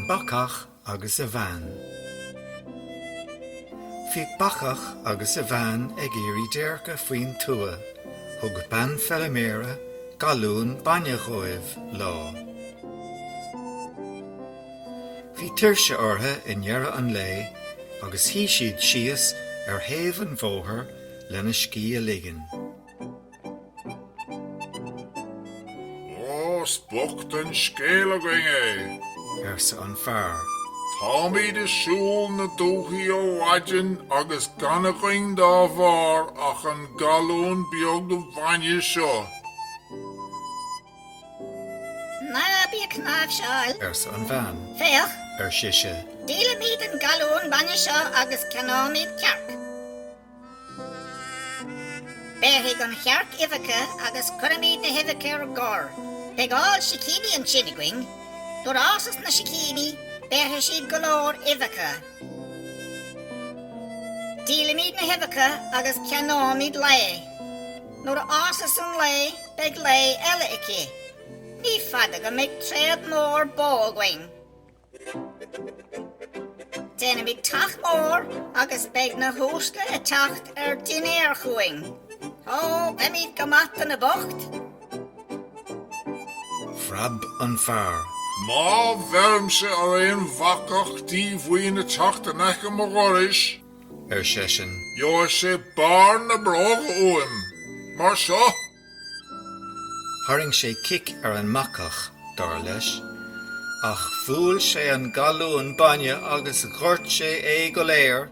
Bacach agus a Bhean. Bhíodh bacach agus a bhean ag iarraidh déirce faoin tuath. Thug bean feiliméara galún bainne dhóibh lá. Bhí tuirse orthu i ndeireadh an lae agus shuigh siad síos ar thaobh an bhóthair lena scíth a ligean. Ó, 's bocht an scéal againn é! arsa an fear. Táimid ag siúl na dúthaí ó mhaidin agus gan againn dá bharr ach an galún beag bainne seo. Ná bí ag cnáimhseáil. arsa an bhean. Féach! ar sise. Díolfaimid an galún bainne seo agus ceannóimid cearc. Béarfaidh an chearc uibheacha agus cuirfimid na huibheacha ar gor. Beidh ál sicíní ansin againn. Nuair a fhásas na sicíní, béarfaidh siad go leor uibheacha. Díolfaimid na huibheacha agus ceannóimid lao. Nuair a fhásas an lao, beidh lao eile aici. Ní fada go mbeidh tréad mór bó againn. Déanfaimid teach mór agus beidh na huaisle ag teacht ar dinnéar chugainn. Ó, beimid go maith do na boicht! Phreab an fear. Má bheirimse ar aon bhacach díomhaoin ag teacht in aice mo dhorais, ar seisean. gheobhaidh sé barr na bróga uaim, mar seo! Tharraing sé cic ar an mbacach, dar leis, ach bhuail sé an galún bainne agus dhoirt sé é go léir.